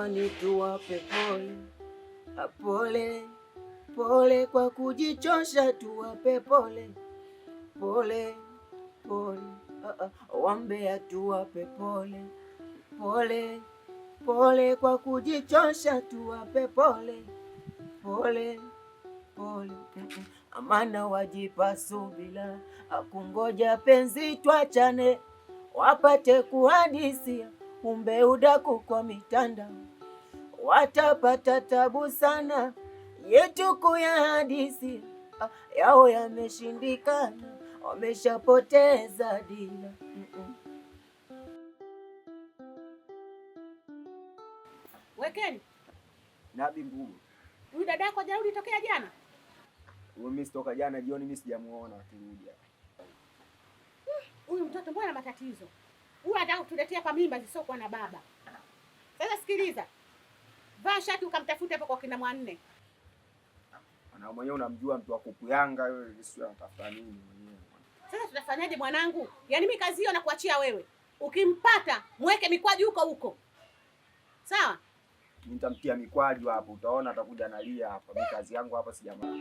Ni tuwape pole, pole pole kwa kujichosha, tuwape pole pole pole, wambea tuwape pole pole pole kwa kujichosha, tuwape pole pole pole, amana wajipa subila, akungoja penzi twachane, wapate kuhadisia umbe udaku kwa mitandao, watapata tabu sana yetu kuyahadisia, yao yameshindikana, wameshapoteza dila. Wekeni. Nabi Mgugu. Huyu dada yako hajarudi tokea jana? Huyu mimi sitoka jana jioni, mimi sijamuona akirudi hapa. Huyu mtoto mbona matatizo? Huyu anataka kutuletea hapa mimba zisizokuwa na baba. Sasa sikiliza. Vaa shati ukamtafute hapo kwa kina Mwanne. Na mwenyewe unamjua mtu wa kukuyanga yule, sio anatafuta nini mwenyewe. Sasa tutafanyaje mwanangu? Yaani mimi kazi hiyo nakuachia wewe. Ukimpata mweke mikwaju huko huko. Sawa? Mimi nitamtia mikwaju hapo, utaona atakuja analia hapa. Mimi kazi yangu hapa sijamaa.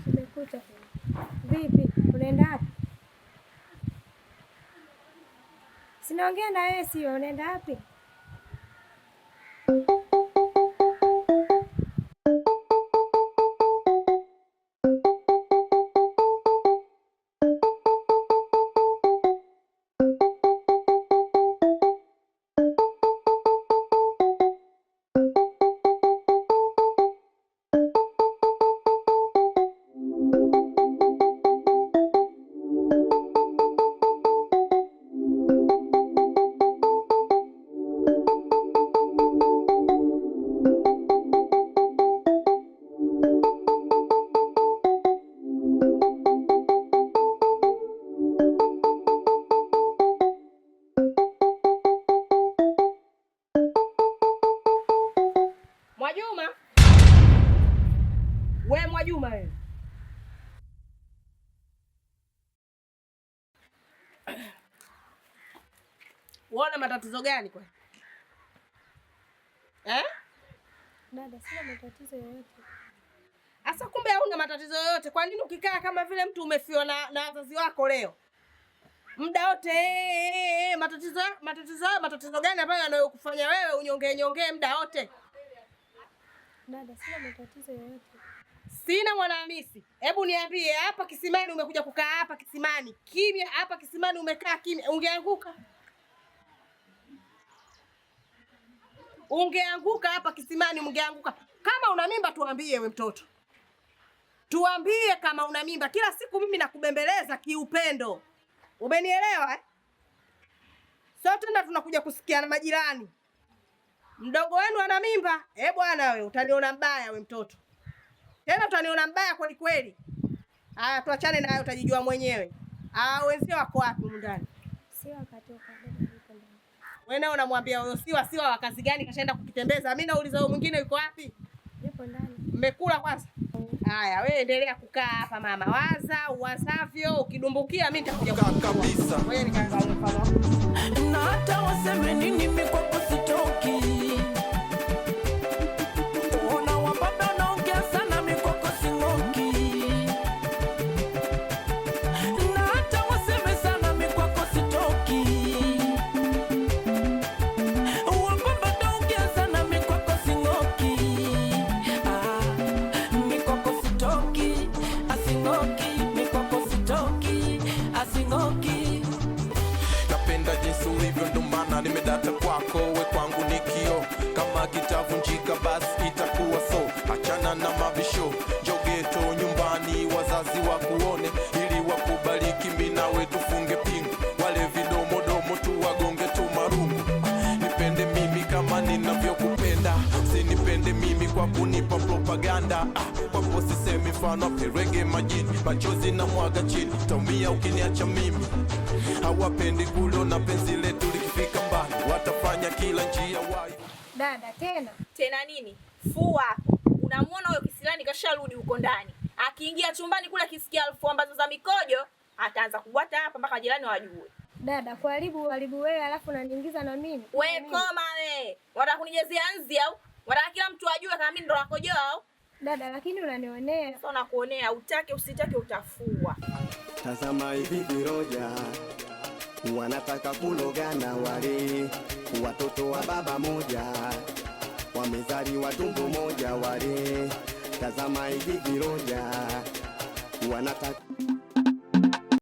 Umekuta vipi? Unaenda wapi? Sinaongea na wewe, sio? Unaenda wapi? Mwajuma, we Mwajuma wewe. Uona matatizo gani kwa? Eh? Dada, sina matatizo yoyote. Asa kumbe hauna matatizo yoyote. Kwa nini ukikaa kama vile mtu umefiwa na wazazi wako leo? Muda wote matatizo matatizo matatizo gani ambayo yanayokufanya wewe unyongee nyongee muda wote? Dada, sina matatizo yoyote. Sina Mwanahamisi. Hebu niambie, hapa kisimani umekuja kukaa hapa kisimani kimya, hapa kisimani umekaa kimya, ungeanguka? Ungeanguka hapa kisimani, ungeanguka. Kama una mimba tuambie, we mtoto, tuambie kama una mimba. Kila siku mimi nakubembeleza kiupendo, umenielewa eh? Sio tena tunakuja kusikia na majirani, mdogo wenu ana mimba. Eh bwana, we utaniona mbaya we mtoto. Tena utaniona mbaya kweli kweli. Aya, tuachane nayo, utajijua mwenyewe. Ah, wenzio wako wapi humu ndani? Siwa katoka, dada yuko ndani. Wewe nao unamwambia huyo siwa siwa wa kazi gani kashaenda kukitembeza? Mimi nauliza huyo mwingine yuko wapi? Yupo ndani. Mmekula kwanza? Haya, wewe endelea kukaa hapa mama. Waza uwazavyo, ukidumbukia mimi nitakuja kabisa. Wewe nikaangalia mfano. Na hata waseme nini mimi kwako sitoki. Ona wababa wanaongea sana mimi kwako sing'oki. Na hata waseme sana mimi kwako sitoki. Wababa wanaongea sana mimi kwako sing'oki. Ah, mimi kwako sitoki, asing'oki, mimi kwako sitoki, asing'oki. Napenda jinsi ulivyo, ndo maana nimedata kwako, we kwangu ni kio. Kama kitavunjika basi itakuwa so. Achana na mabisho, jogeto nyumbani, wazazi wakuone ili wakubariki, mimi nawe tufunge pingu, wale vidomodomo tu wagonge tu marungu. Nipende mimi kama ninavyokupenda, usinipende mimi kwa kunipa propaganda. Kwapo sisemi mfano perege majini, machozi na mwaga chini, taumia ukiniacha mimi. Hawapendi kuliona penzi letu likifika mbali, watafanya kila njia wai Dada tena Tena nini? Fua. Unamuona huyo kisilani kasharudi huko ndani. Akiingia chumbani kule akisikia harufu ambazo za mikojo, ataanza kubwata hapa mpaka jirani wajue. Dada, kuharibu uharibu wewe, alafu unaniingiza na mimi. We koma we. Wataka kunijezea nzi au? Wataka kila mtu ajue kama mimi ndo nakojoa au? Dada, lakini unanionea. Sasa nakuonea, utake usitake utafua. Tazama hivi viroja wanataka kulogana wale watoto wa baba moja wamezaliwa tumbo moja wale. Tazama hivi viroja wanataka